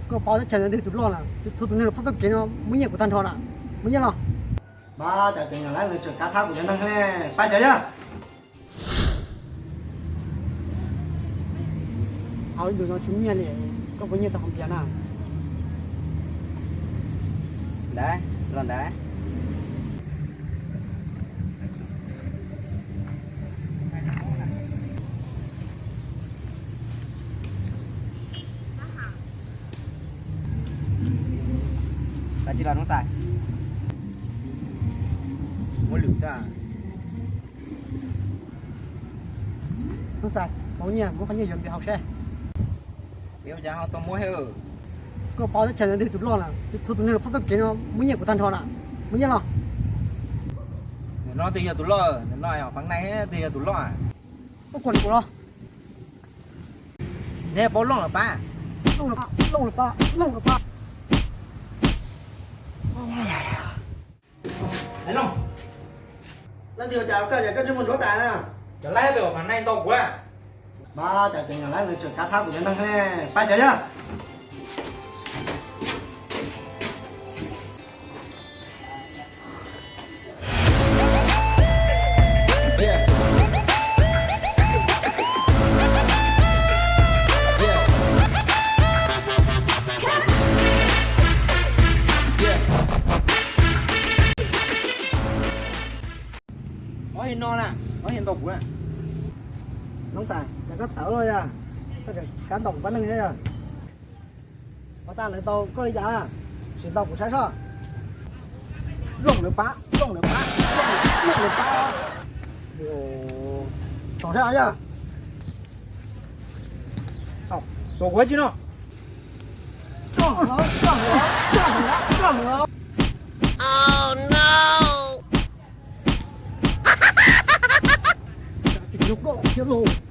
Koj paub teb chaws ntawd twg tus loj na, txhua tus neeg los pab txoj kev no muab nyiaj kuv tag nrho na, muab nyiaj los. Mas cov tes nyuam laib ntawd tseem kav thab kuv cov neeg ne, pab cov yog. Hauv ib ntus no tsis muaj nyiaj li, koj puas nyiaj tau hauv npias na? Ntawd, los ntawd. Tsis los noob xais, muab lwm xwb. Noob xais, pauv nyiaj, muab qhov nyiaj yuav npias haus seb. Koj paub teb chaws ntawd twg tus loj na, txhua tus neeg los pab txoj kev no muab nyiaj kuv tag nrho na, muab nyiaj los. Nim no twg yog tus loj, nim no Fav Nais twg yog tus loj? Ub, kuv los. Neb paub Looj los pab. Looj los pab, Looj los pab, Looj los pab. Looj, leej twg ua cas koj, koj ntsej muag ntsuav tas na? Cov laib pem Fav Nais ntaus kuv. Mas cov tes nyuam laib ntawd tseem kav thab kuv cov neeg ne, pab cov yog. Ob yog no na, ob yog ntaus kuv na. Noob xais, cas koj tawv luaj yog, koj tseem kav ntaus kuv pab neeg thiab yog. Ua tas lawv ntaus koj li cas, sim ntaus kuv saib soj. Looj lawv pab, Looj lawv pab, Looj lawv pab. Txhob saib yog. Tua kuv tsis no. Koj, koj, koj, koj. Tsis yog koj thiab lauj.